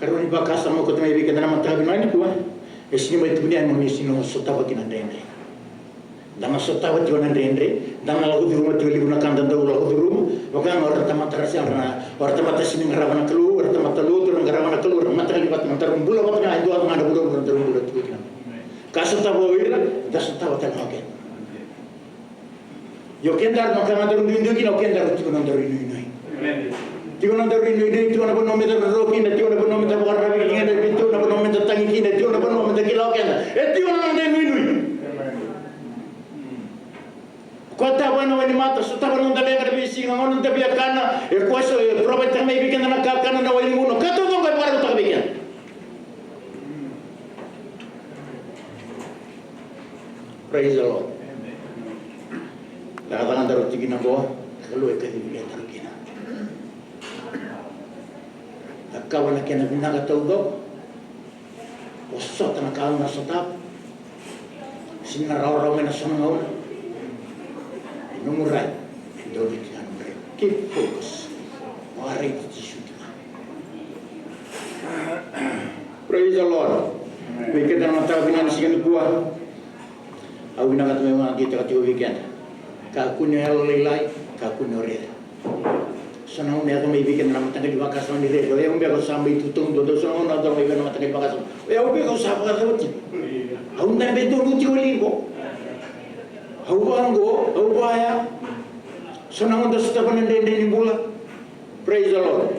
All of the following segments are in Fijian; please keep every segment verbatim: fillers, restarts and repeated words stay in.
Karua ni vakasama au kauta mai vei keda na mataka vinaka nikua, e sega ni mai tukuni yani mo ni sega ni sotava kina na dredre. Da na sotava tiko na dredre, da na lako curuma tiko levu na ka da dau lako curuma. Vaka ga o ira na tamata ra sega na, o ira na tamata sega ni qarava na Kalou, o ira na tamata lotu ra qarava na Kalou, o ira na mataqali vata na daru bula vata ga, e dua ga na vuravura daru bula tiko kina. Ka sotava o ira, da sotava tale ga o keda. Io, o kedaru na ka ga daru duidui kina, o kedaru tiko na nodaru inuinui. Tiko na nodaru inuinui, tiko na vanua me daru ro kina, tiko na vanua me da vakararavi kina, tiko na vanua me da tagi kina, tiko na vanua me da kila o keda. E tiko na noda inuinui. Ko tava na wainimata, sotava na noda leqa na veisiga, gauna da via kana, e koya so e provide taka mai vei keda na kakana, na wai ni gunu, ka taucoko e vakarautaka vei keda. Praise the Lord. Cakacaka daru tiko kina qo, na Kalou e kacivi kedaru kina. Cakava na kena vinaka taucoko. Vosota na ka au na sotava. Sega ni na rawarawa mai na so na gauna. E nomu rai, e donu tiko na nomu rai. Keep focus. Vakaraiti Jisu tiko ga. Praise the Lord. Vei keda na mataka vinaka ni siga nikua. Au vinakata meu vakadeitaka tiko vei keda. Kakua ni o yalolailai, kakua ni o rere. So na gauna e yaco mai vei keda na mataqali vakasama ni rere. O yau beka au sa mai tu taudua, dua so na gauna au dau mai vei na mataqali vakasama. O yau beka au sa vakacava tiko. Au dabe donu tiko li qo. Au vaqo, au vaya. So na gauna da sotava na dredre ni bula. Praise the Lord.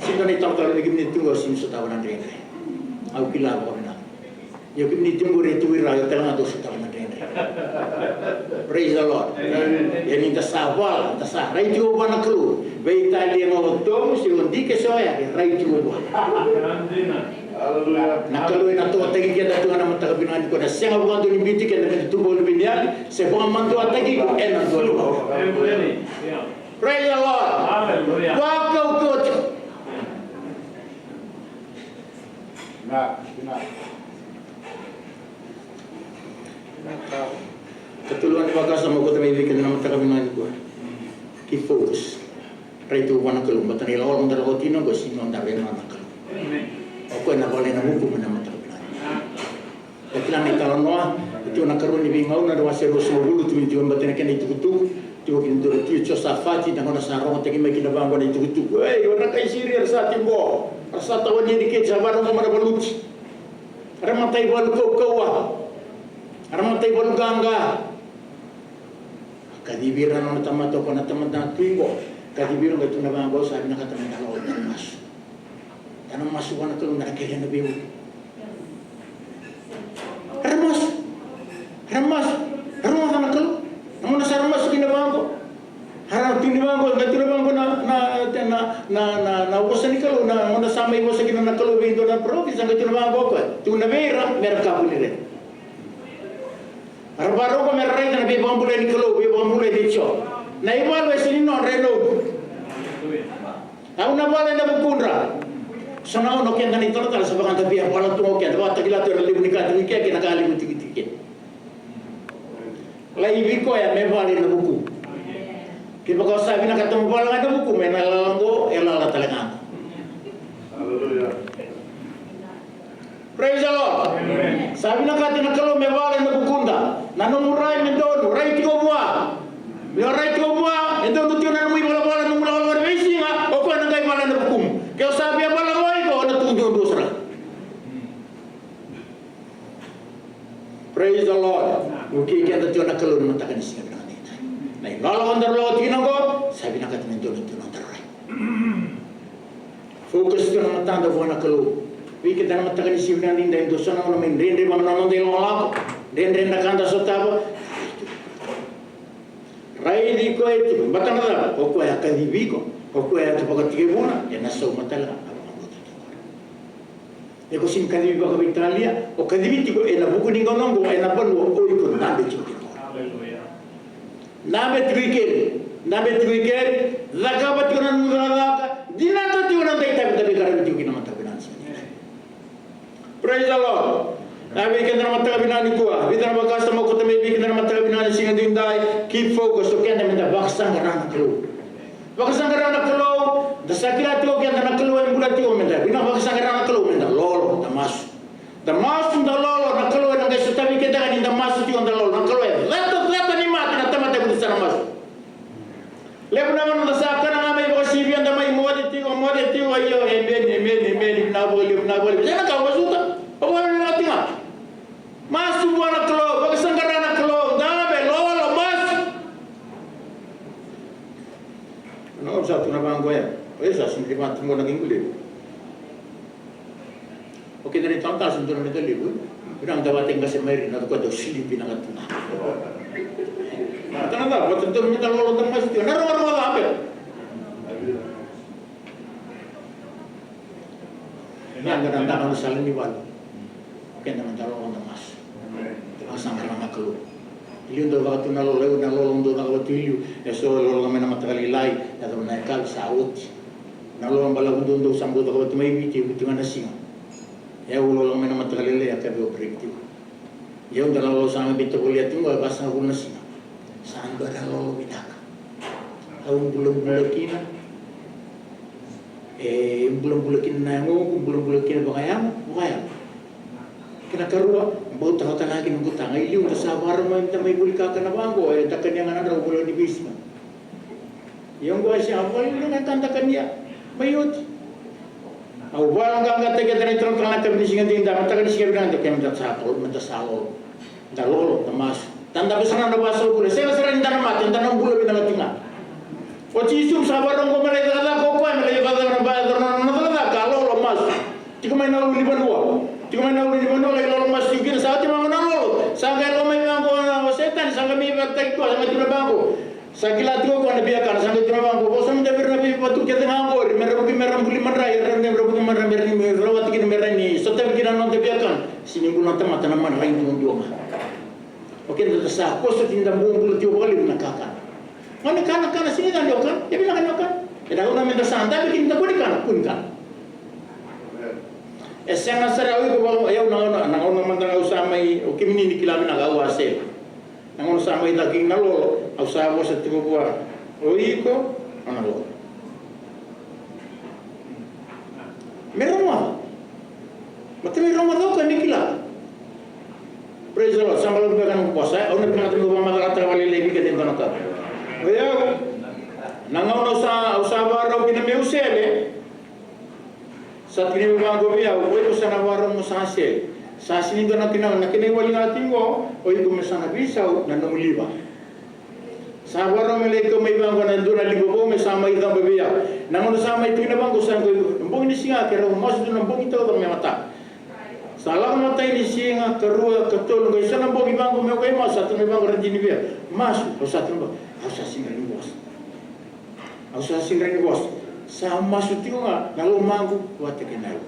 Sega ni talatala vei kemuni tiko qo sega ni sotava na dredre. Au kila vakavinaka. Io, kemuni tiko qori e tu i ra, io tale ga dou sotava na dredre. Praise the Lord. Ia ni da sa vala, da sa rai tiko vua na Kalou. Veitalia ga o domu se o dike se o yake, rai tiko vua. Na Kalou ena tokataki keda tu ga na mataka vinaka nikua, na sega vakadua ni biuti keda me da tu vakaluveniyali se vakamaduataki iko ena dua na gauna. Praise the Lord. Vakaukauwa tiko. Katolu ni vakasama au kauta mai vei keda na mataka vinaka nikua. Keep focus. Rai tu vua na Kalou, baleta na ilakolako da lako tiko kina qo sega ni noda, e nona na Kalou. O koya na vale ena vuku mai na mataka vinaka. Da kila na italanoa, e tiko na Karua ni Veigauna, na wase ruasagavulu, tiko ni tiko baleta na kena itukutuku, tiko kina dua na tui o Josafati, na gauna sa rogotaki mai kina vaqo na itukutuku. Ei, o ira na kai Siria era sa tiko qo, era sa tawa ni etiquette, sa vakarau mai na valuti. Era mataivalu kaukauwa. Era mataivalu qaqa. Kacivi ira na nona tamata, o koya na tamata na tui qo. Kacivi ira qai tu na vaqo, sa vinakata me da lako da masu. Da na masu vua na Kalou, da na kerea na veivuke. Era masu. Era masu. Era rogoca na Kalou. Na gauna sa ra masu kina vaqo. Era tukuna vaqo, qai tukuna vaqo na, na, na, na, na, na vosa ni Kalou, na gauna sa mai vosa kina na Kalou vei dua na parofita, sa qai tukuna vaqo o koya. Tukuna vei ira me ra kakua ni rere. Era vakarau me ra raica na veivakabulai ni Kalou, veivakabulai nei Jiova. Na ivalu e sega ni nodra, e noqu. Au na vale ena vukudra. So na gauna o keda na italatala sa vaka da via vala tu ga o keda, vakatakila tu ena levu ni ka tiko i kea kei na ka levu tiko i kea. Laivi koya me vale ena vuku. Kevaka o sa vinakata mo vale ga ena vuku, me na lala qo, e lala tale ga qo. Praise the Lord. Sa vinakata na Kalou me vale ena vukuda. Na nomu rai me donu, rai tiko vua. Ni o rai tiko vua, e donu tiko na nomu ivalavala, nomu ivalavala veisiga, o koya na qai vale ena vukumu. Ke o sa via vale ga o iko, o na tu duadua sara. Praise the Lord. Vukei keda tiko na Kalou na mataka ni siga vinaka nikua. Na ilakolako daru lako tiko kina qo, sa vinakata me donu tiko na nodaru rai. Focus tiko na matada vua na Kalou. Vei keda na mataka ni siga vinaka nikua, e dua so na gauna mai dredre vaka na noda ilakolako, dredre na ka da sotava. Raici koya tiko, baleta na cava? O koya a kacivi iko, o koya a tu vakatekivuna, ena sauma tale ga na vakabauta tiko. Iko sega ni kacivi vakaveitalia, o kacivi tiko ena vuku ni gauna oqo, ena vanua o iko dabe tiko kina. Dabe tiko i keri, dabe tiko i keri, cakava tiko na nomu cakacaka, dinata tiko na noda itavi da veiqaravi tiko kina mataka vinaka ni siga. Praise the Lord. Na vei keda na mataka vinaka nikua, vica na vakasama au kauta mai vei keda na mataka vinaka ni siga edaidai, keep focus, o keda me da vakasaqara na Kalou. Vakasaqara na Kalou, da sa kila tiko o keda na Kalou e bula tiko, me da vinaka vakasaqara na Kalou, Moce tiko, io, emeni, emeni, emeni, vinaka vakalevu, vinaka vakalevu. Sega na ka, masuta. O vakalevu na ka tiko ga. Masu vua na Kalou, vakasaqara na Kalou, dabe, lolo, masu. Na gauna sa tu na vaqo ya, o ya sa sega ni vatu qo na qai qulei. O keda na italatala sa dua na meda levu, e? Vinaka da vata qase mai ri na tukua dau silipi na ka tu ga. Tana da vata dua na meda lolo da masu tiko. Na rogorogo ca beka. Vinaka da daka na sala ni vale. O keda meda lolo da masu. Vakasaqara na Kalou. Liu dau vakatu na lolo, au na lolo dau caka vatu i liu. E so lolo mai na mataka lailai, yacova na yakavi sa oti. Na lolo balavu dau dau sa bau caka vatu mai Viti, e vuti ga na siga. E au lolo mai na mataka lailai, yakavi au break tiko. Ia au dau na lolo sa mai tovolea tiko, e vasagavulu na siga. Sa dua na lolo vinaka. Au bulabula kina. E bulabula kina na yagoqu, bulabula kina vakayago, vakayago. Kena karua, bau takataka kina noqu taga. I liu da sa vakarau mai da mai voli kakana vaqo, e dakania ga na drau voli ni veisiga. Ia oqo e sega, voli ni ka dakania mai oti. Au vakaqaqataki keda na italatala na yakavi ni siga edaidai, mataka ni siga vinaka, da kena da sa lolo, da sa lolo. Da lolo, da masu. Da dabe sara na vasagavulu, sega sara ni da na mate, da na bula vinaka tiko ga. O Jisu sa vakarau qo me lai cakacaka o koya, me lai cakacaka na va, na, na cakacaka, a lolo, masu. Tiko mai na ulunivanua. Tiko mai na ulunivanua, lai lolo masu tiko kina, sa oti vaqo na lolo. Sa qai lako mai vaqo na o Setani, sa qai mai vakataki koya, sa qai tukuna vaqo. Sa kila tiko o koya na viakana, sa qai tukuna vaqo, vosa mada vei ira na veivatu kece ga oqori, me ra vuki me ra buli madrai, era me ra vuki madrai, me ra ni, me ra rawati kina, me ra ni sotavi kina na noda viakana. Sega ni bula na tamata na madrai duadua ga. O keda da sa koso tiko, da bobula tiko vakalevu na kakana. Gone kana, kana, sega ni da dau kana, e vinaka ni o kana. E dau na meda sa dabe kina, da kua ni kana, kua ni kana. E sega sara, o iko vaka, o yau na gauna, na gauna mada ga au sa mai, o kemuni ni kila vinaka, au a sele. Na gauna sa mai caka kina na lolo, au sa vosa tiko vua, o iko, o na lolo. Me rogoca. Matai me rogoca o koya me kila. Praise the Lord. Sa balavu beka na noqu vosa, e? Au na vinakata meu vakamacalataka vakalailai vei keda e dua na ka. O yau, na gauna au sa, au sa vakarau kina meu sele, sa tukuni mai vaqo vei au, o iko sa na vakarau mo sa sele. Sa sega ni dua na kena, na kena iwali ga tiko, o iko me sa na veisau na nomu liva. Sa vakarau me lai kau mai vaqo na dua na liva vou me sa mai caba vei au. Na gauna sa mai tukuna vaqo sa qai, na bogi ni siga keirau masu tu na bogi taucoko me mataka. Sa lako na matai ni siga, karua, katolu, qai so na bogi vaqo meu qai masu, sa tukuna vaqo Radini vei au. Masu, au sa tukuna vaqo, au sa sega ni vosa. Au sa sega ni vosa. Sa masu tiko ga na lomaqu vata kei na yau.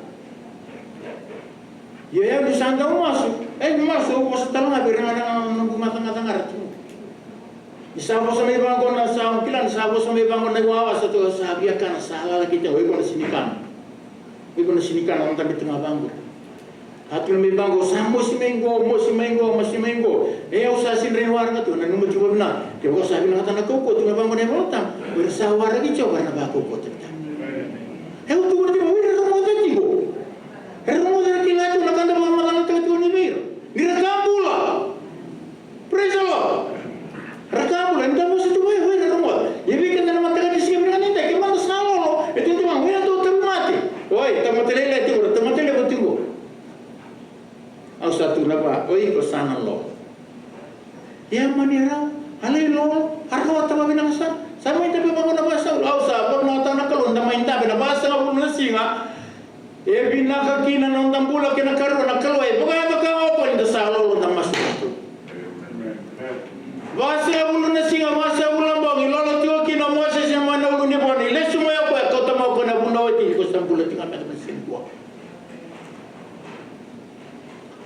Ia, ia, ni sa dau masu, e, masu, au vosa tale ga vei ira na noqu gacagaca ga ra tu. Ni sa vosa mai vaqo na, sa kila ni sa vosa mai vaqo na iwawa, sa tu, sa via kana, sa lala kei tiko, o iko na sega ni kana. O iko na sega ni kana, au dabe tu ga vaqo. A tukuna mai vaqo, sa mosi mai qo, mosi mai qo, mosi mai qo. E, au sa sega ni waraka tu, nanuma tiko vakavinaka. Kevaka sa vinakata na kaukauwa, tukuna vaqo na iVolatabu, o ira sa waraki Jiova era na vakaukauwataki. E, au tukuna tiko, o ira era rogoca tiko. Era rogoca, era kila tiko na ka da vakamacalataka tiko ni vei ira. Ni ra ka bula. Praise the Lord. Ra ka bula, ni da vosa tiko, oi, oi, ra rogoca. Ia vei keda na mataka ni siga vinaka ni dai, ke mada sa lolo, e tiko ga, oi, a dou tauvimate. Oi, tamata lailai tiko, tamata levu tiko. Au sa tukuna vua, oi, iko sa na lolo. Ia mani rau, a lai lolo, a rawata vakavinaka sara. Sa mai dabe vaqo na vasau, au sa vakavinavinakataka na Kalou, da mai dabe na vasagavulu na siga. E vinaka kina na noda bula kei na karua na Kalou e vakayaco ka oqo ni da sa lolo da masu. Vasagavulu na siga, vasagavulu na bogi, lolo tiko kina o Mosese mai na ulunivanua, lesu mai o koya, kauta mai o koya na vunau e tini, ko sa bula tiko ga me na siga nikua.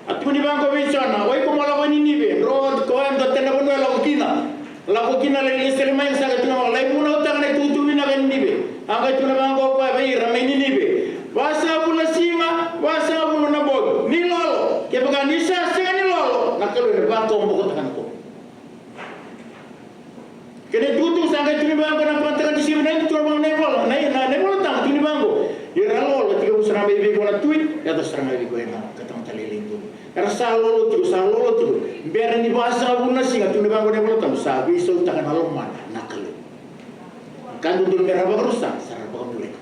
A tukuni vaqo vei Jona, o iko mo lako i Ninive, dro o koya e dua tani na vanua e lako kina. Lako kina, lai lesu tale mai, sa qai tukuna vaqo, lai vunautaka na itukutuku vinaka i Ninive. A qai tukuna vaqo o koya vei ira mai Ninive, vasagavulu na siga, vasagavulu na bogi, ni lolo. Kevaka ni sa sega ni lolo, na Kalou ena vakaobokotaka na koro. Kena itukutuku sa qai tukuni vaqo na mataka ni siga vinaka, tukuna vaqo na ivola, na, na, na iVolatabu, tukuni vaqo. Ia ra lolo, tekivu sara mai vei iko na tui, yaco sara mai vei iko na tamata lailai donu. Era sa lolo tiko, sa lolo tiko. Bera ni vasagavulu na siga, tukuni vaqo na iVolatabu, sa veisautaka na lomana na Kalou. Ka dodonu mera vakarusa, sa ra vakabulai.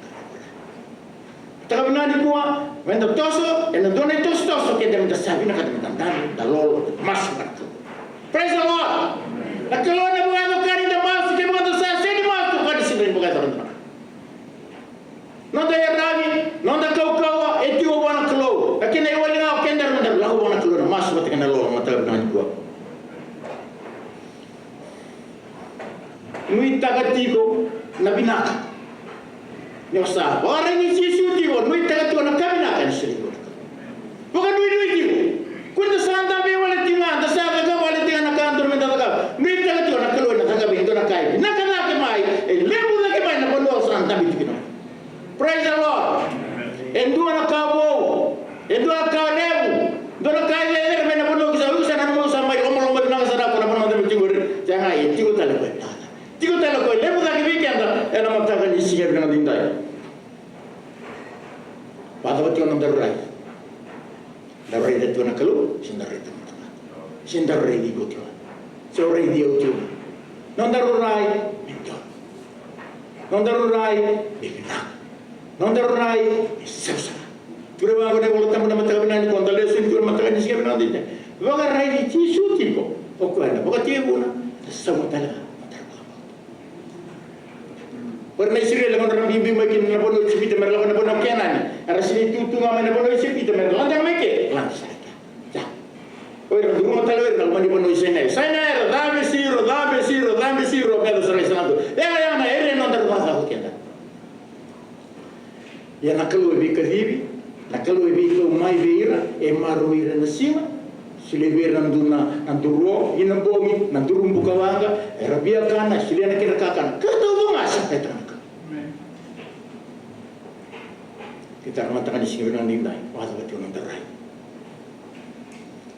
Mataka vinaka nikua, meda toso ena dua na itosotoso keda, meda sa vinakata meda dabe, da lolo, masu vua na Kalou. Praise the Lord. Na Kalou ena vakayacora ni da masu, kevaka da sa sega ni masu, ka ni sega ni vakayacora na. Noda iyaragi, noda kaukauwa e tiko vua na Kalou. Na kena iwali ga o keda meda lako vua na Kalou ena masu vata kei na lolo, mataka vinaka nikua. Nuitaka tiko na vinaka. Ni o sa vakaraitaka Jisu tiko, nuitaka tiko na ka vinaka ni soli tiko. Vakanuinui tiko. Kua ni da sa dabe wale tiko ga, da sa cakava wale tiko ga na ka dodonu meda cakava. Nuitaka tiko na Kalou ena cakava e dua na ka e vinaka cake mai, e levu cake mai na vanua o sa dabe tiko kina. Praise the Lord. E dua na ka vou, e dua na ka levu, dua na ka e cecere mai na vanua ki sa, sa na vanua sa mai lomalomavinaka sara ko na vanua da mai tiko qori. Sega, e tiko tale ko e tata. Tiko tale ko e levu cake vei keda ena mataka ni siga vinaka edaidai. Vakacava tiko na nodaru rai? Daru raica tiko na Kalou, se daru raica na tamata? Se daru raici iko tiko? Se o raici au tiko? Nodaru rai me donu. Nodaru rai me vinaka. Nodaru rai me savasava. Tukuna vaqo na iVola Tabu na mataka vinaka nikua, da lesoni tiko na mataka ni siga vinaka edaidai. Vakaraici Jisu tiko, o koya na vakatekivuna, da sauma tale ga na nodaru vakabauta. O ira na Isireli, gauna era biubiu mai kina na vanua o Ijipita me ra lako ina vanua o Kenani, era sega ni tu tu ga mai na vanua o Ijipita me ra lade mai ke, lade sara i ke. Sa. O ira era curuma tale o ira ena loma ni vanua o Saineai. Saineai era cabe siro, cabe siro, cabe siro, me yaco sara i Sainatu. Ia, ia na ere nodaru cakacaka o keda. Ia na Kalou e veikacivi, na Kalou e veikau mai vei ira, e maroroi ira ena siga, solia vei ira na duru, na duru o, ina bogi, na duru bukawaqa, era via kana, solia na kedra kakana. Ka taucoko ga sa kai tana ka. Keitou na mataka ni siga vinaka edaidai, vakacava tiko na noda rai?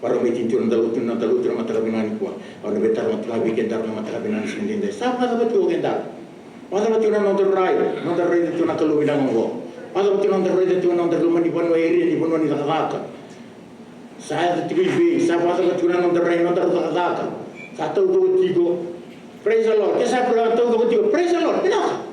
Vakarau mai tiko na noda lotu, na noda lotu na mataka vinaka nikua. Au na veitalanoa tiko ga vei kedaru na mataka vinaka ni siga edaidai. Sa vakacava tiko o kedaru? Vakacava tiko na nodaru rai? Nodaru raica tiko na Kalou vinaka oqo? Vakacava tiko na nodaru raica tiko na nodaru loma ni vanua, area ni vanua ni cakacaka? Sa yaco tiko i vei? Sa vakacava tiko na nodaru rai, nodaru cakacaka? Sa taucoko tiko? Praise the Lord. Ke sa taucoko tiko, praise the Lord, vinaka.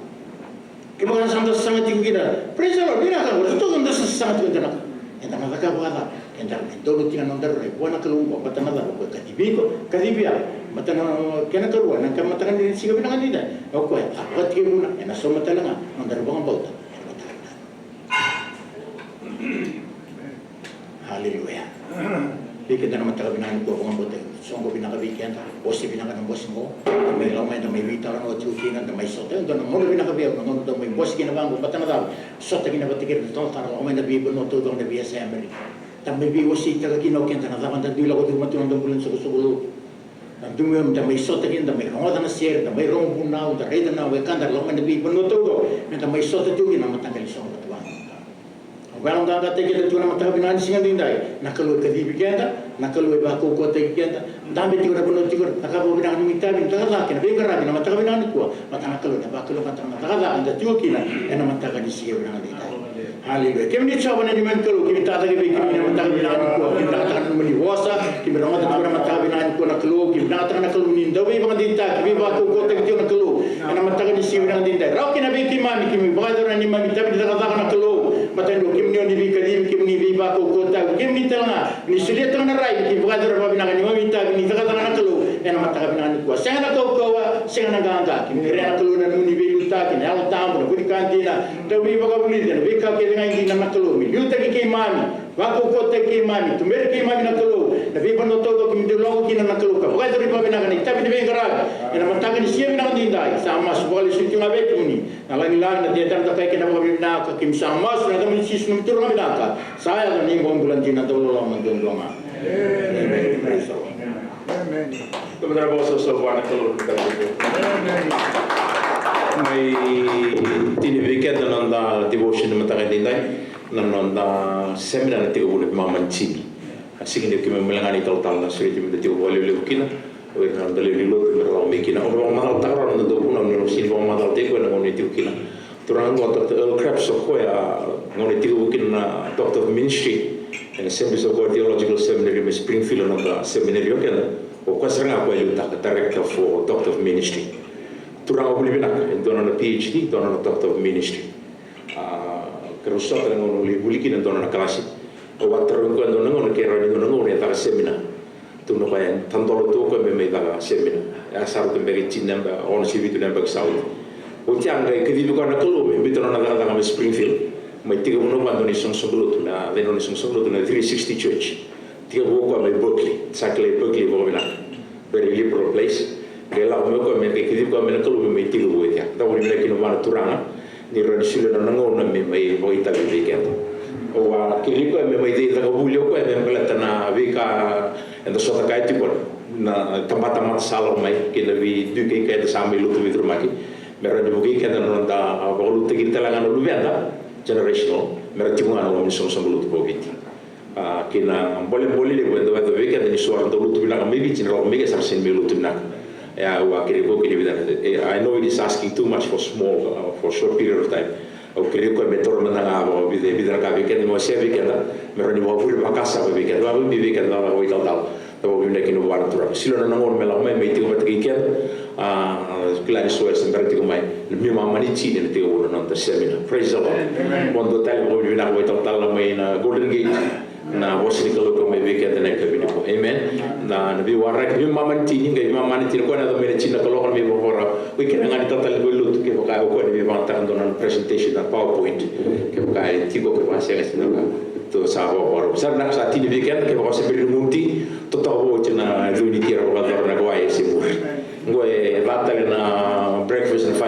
Kevaka sa da sasaga tiko kina, praise the Lord, vinaka. Eda sa sasaga tiko, vinaka. Eda na cakava vakacava? Eda na donu tiko na nodaru rai vua na Kalou oqo, baleta na cava? O koya e kacivi iko, kacivi au. Baleta na kena ikarua, na ka mataka ni siga vinaka edaidai, o koya a vakatekivuna, ena sauma tale ga na nodaru vakabauta. Aleluya. Vei keda na mataka vinaka nikua, vakabauta, soqo vinaka vei keda, bose vinaka na bose oqo. Da mai lako mai, da mai veitalanoa tiko kina, da mai sota. E dua na gauna vinaka vei au na gauna da mai bose kina vaqo, baleta na cava? Sota kina vata kei ira na italatala lako mai na veivanua taucoko, na veiyasai Amerika. Da mai veiwaseitaka kina o keda na cava da dui lako tiko mai tu na noda bula ni soqosoqo lotu. Na dumi me da mai sota kina, da mai rogoca na sere, da mai rogo vunau, da raica na wekada lako mai na veivanua taucoko, me da mai sota tiko kina na mataqali soqo vata vaqo. Au vakayaloqaqataki keda tiko na mataka vinaka ni siga edaidai. Na Kalou e kacivi keda, na Kalou e vakaukauwataki keda. Dabe tiko na vanua tiko, cakava vinaka na nomu itavi, cakacaka kei na veiqaravi na mataka vinaka nikua. Baleta na Kalou ena vakalougatataka na cakacaka eda tiko kina ena mataka ni siga vinaka edaidai. Aleluya. Kemuni Jiova na neimami Kalou, keimami tacake vei kemuni ena mataka vinaka nikua, keimami vinakataka na nomuni vosa, keimami rogoca tiko na mataka vinaka nikua na Kalou, keimami vinakataka na Kalou ni dau veivakadeitaki, veivakaukauwataki tiko na Kalou. Ena mataka ni siga vinaka edaidai, rawa kina vei keimami, keimami vakayacora na neimami itavi ni cakacaka na Kalou. Baleta ni o kemuni o ni veikacivi, kemuni veivakaukauwataki, kemuni tale ga ni solia tiko na rai, keimami vakayacora vakavinaka na neimami itavi ni cakacaka na Kalou. Ena mataka vinaka nikua, sega na kaukauwa, sega na qaqa, keimami kerea na Kalou na nomuni veiliutaki, na Yalo Tabu, na vunika dina, dau veivakavulici ena veika kece ga e dina na Kalou, me liutaki keimami. Vakaukauwataki keimami, tuberi keimami na Kalou, na veivanua taucoko keimami dau lako kina na Kalou, ka vakayacori vakavinaka na itavi ni veiqaravi. Ena mataka ni siga vinaka edaidai, sa masu vakalesui tiko ga vei kemuni na lagilagi, na dina, na dokai kei na vakavinavinaka, keimami sa masu ena yacamuni Jisu, neimami Turaga vinaka. Sa yaco na iVakabula dina dau loloma duadua ga. Emeni. Praise the Lord. Emeni. Kemudou na vakasausau vua na Kalou. Mai tini vei keda na noda devotion na mataka edaidai. Na noda seminar na tekivu ena veimama ni tini. A sega ni keimami bale ga na italatala, na sere keimami da tekivu vakalevulevu kina. O ira na noda lewe ni lotu me ra lako mai kina. Au na vakamacalataka rawa na noda vunau, au na sega ni vakamacalataki koya na gauna e tiko kina. Turaga oqo, Doctor Earl Craps, o koya a gauna e tekivu kina na Doctor of Ministry ena Assemblies of God Theological Seminary mai Springfield, na noda seminary o keda. O koya sara ga koya e liutaka, Director for Doctor of Ministry. Turaga, vuli vinaka, e dua na nona P H D, dua na nona Doctor of Ministry. A, Rau sota na gauna au lai vuli kina e dua na kalasi. Au a tarogi koya e dua na gauna ke rawa ni dua na gauna e caka semina. Tukuna o koya e tadola tu o koya me mai caka semina. E a sa rauta beka e tini na yabaki, ono se vitu na yabaki sa oti. Oti ya qai kacivi koya na Kalou me biuta na nona cakacaka mai Springfield, mai tekivuna o koya e dua na isoqosoqo lotu, na, na nona isoqosoqo lotu na three sixty Church. Tekivu o koya mai Berkeley, sa kilai Berkeley vakavinaka. Very liberal place. Qai lako mai o koya me qai kacivi koya mai na Kalou me mai tekivu e ya. Dau vakavinaka kina vua na Turaga ni rawa ni solia na nona gauna me mai vakaitavi vei keda. Au a kacivi koya me mai caka vuli o koya me baleta na veika eda sota kaya tiko, na tabatamata sa lako mai kei na veidui kaikai eda sa mai lotu veicurumaki. Me rawa ni vukei keda na noda vakalotutaki tale ga na luveda, generational, me ra tiko ga na loma ni soqosoqo lotu vakaviti. A, kei na bolebole levu e dau yaco vei keda ni so era dau lotu vinaka mai Viti, ni ra lako mai ke sa ra sega ni mai lotu vinaka. E, au a kerei koya kina vica na, e, I know it is asking too much for small, uh, for a short period of time. Au kerei koya me taura mada ga vakavica, vica na ka vei keda, me wasea vei keda, me rawa ni vakavure vakasama vei keda, vakabibi vei keda, vaka, vakaitalatala. Dau vakavinaka kina vua na Turaga. Solia na nona gauna me lako mai, me tiko vata kei keda. A, kila ni so era se bera tiko mai. Na veimama ni tini ena tekivu na noda semina. Praise the Lord. Amen. Vakadua tale, vakavinavinaka vakaitalatala mai na Golden Gate. Na vosa ni Kalou ka mai vei keda ena yakavi nikua. Amen. Na, na veiwaraki, veimama ni tini, qai veimama ni tini, koya na yaco mai na tini na kaloko, na veivakavakarau. Oi, kena ga ni tatale ni valenilotu, kevaka o koya ni veivagataka dua na presentation, na PowerPoint. Kevaka e tiko, kevaka sega, sega na ka. Tou sa vakavakarau. Sa vinaka, sa tini vei keda, kevaka o se bera ni gunu tini, totoka vou oti na dua ni tini era vakayacora na ka e se muri. Qo e ca tale na breakfast and